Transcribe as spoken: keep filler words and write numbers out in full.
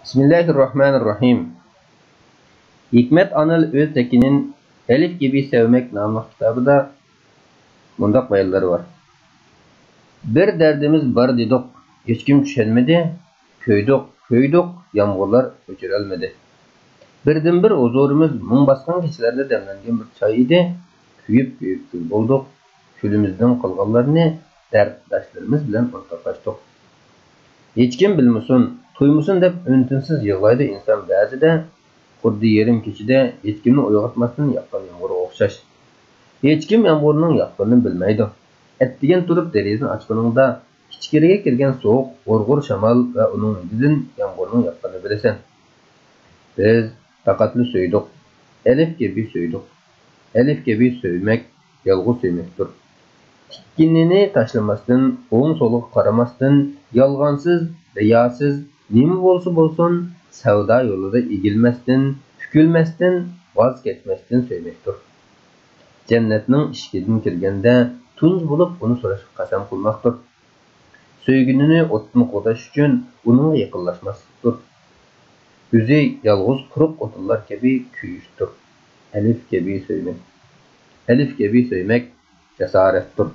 بىسمىللاھىررەھمانىررەھىم. ھېكمەت ئانىل ئۆز تېكىنىن ئەلىف كەبى سۆيمەك ناملىق كىتابىدا مۇنداق بايانلىرى بار. بىر دەردىمىز بار دېدۇق، ھېچكىم چۈشەنمىدى. كۆيدۇق، كۆيدۇق، يامغۇرلار ئۆچۈرەلمىدى. بىردىنبىر ھۇزۇرىمىز مۇڭ باسقان كېچىلەردە دەملەنگەن بىر چاي ئىدى. كۆيۈپ، كۆيۈپ كۈل بولدۇق. كۈلىمىزدىن قالغانلارنى دەردداشلىرىمىز بىلەن ئورتاقلاشتۇق. ھېچكىم بىلمىسۇن، تۇيمىسۇن دەپ ئۈن-تىنسىز يىغلايدۇ ئىنسان بەزىدە، خۇددى يېرىم كېچىدە ھېچكىمنى ئويغاتماستىن ياغقان يامغۇرغا ئوخشاش. ھېچكىم يامغۇرنىڭ ياغقىنىنى بىلمەيدۇ. ئەتىگەن تۇرۇپ دېرىزىنى ئاچقىنىڭدا، ئىچكىرىگە كىرگەن سوغۇق، غۇر-غۇر شامال ۋە ئۇنىڭ ھىدىدىن يامغۇرنىڭ ياغقىنىنى بىلىسەن. بىز پەقەتلا سۆيدۇق. ئەلىف كەبى سۆيدۇق. ئەلىف كەبى سۆيمەك يالغۇز سۆيمەكتۇر. تىككىنىنى تاشلىماستىن، ئوڭ-سولغا قارىماستىن، يالغانسىز، رىياسىز، نېمە بولسا بولسۇن، سەۋدا يولىدا ئېگىلمەستىن، پۈكۈلمەستىن، ۋاز كەچمەستىن سۆيمەكتۇر. جەننەتنىڭ ئىشىكىدىن كىرگەندە، تۇنجى بولۇپ ئۇنى سوراشقا قەسەم قىلماقتۇر. سۆيگىنىنى ئوتتىن قوغداش ئۈچۈن ئۇنىڭغا يېقىنلاشماسلىقتۇر. ئۆزى يالغۇز قۇرۇق ئوتۇنلار كەبى كۆيۈشتۇر. ئەلىف كەبى سۆيمەك. ئەلىف كەبى سۆيمەك جاسارەتتۇر.